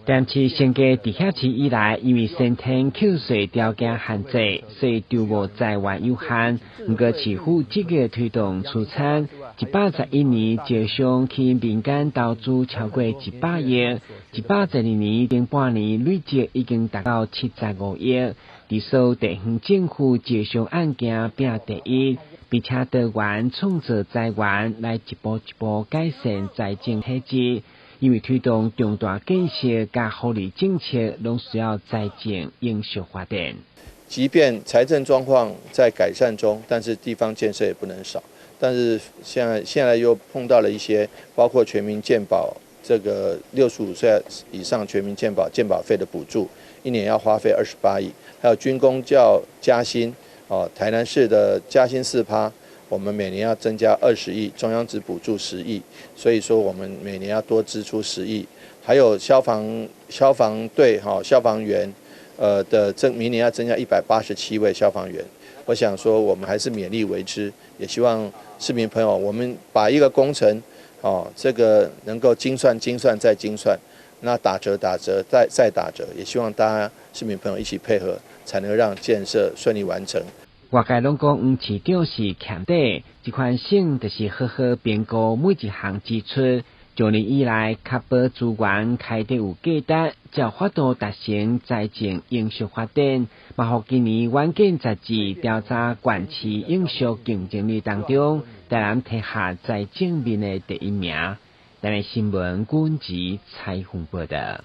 台南市升格直轄市以來，因為先天扣稅條件限制，所以籌募財源有限。毋過市府積極推動慈善，111年招商去民間投資超過100億，112年頂半年累積已經達到75億。佇所有地方政府招商案件拼第一，並且多元創造財源來一步一步改善財政體質。因為推動重大建設佮福利政策，攏需要財政永續發展。即便財政狀況在改善中，但是地方建設也不能少。但是現在又碰到了一些，包括全民健保這個65歲以上全民健保健保費的補助，一年要花費28億，還有軍公教加薪，哦，台南市的加薪4趴。我們每年要增加20億，中央只補助十億，所以說我們每年要多支出十億。還有消防隊哈消防員，的增明年要增加187位消防員。我想說，我們還是勉力為之，也希望市民朋友，我們把一個工程，哦，這個能夠精算、精算再精算，那打折、打折再打折，也希望大家市民朋友一起配合，才能讓建設順利完成。外界攏講黃市長是儉底，這款省就是好好評估每一項支出。上年以來，確保資源開得有價值，才有法度達成財政永續發展。嘛，予今年遠見雜誌調查縣市永續競爭力當中，台南提下財政面的第一名。台南新聞軍籍採訪報道。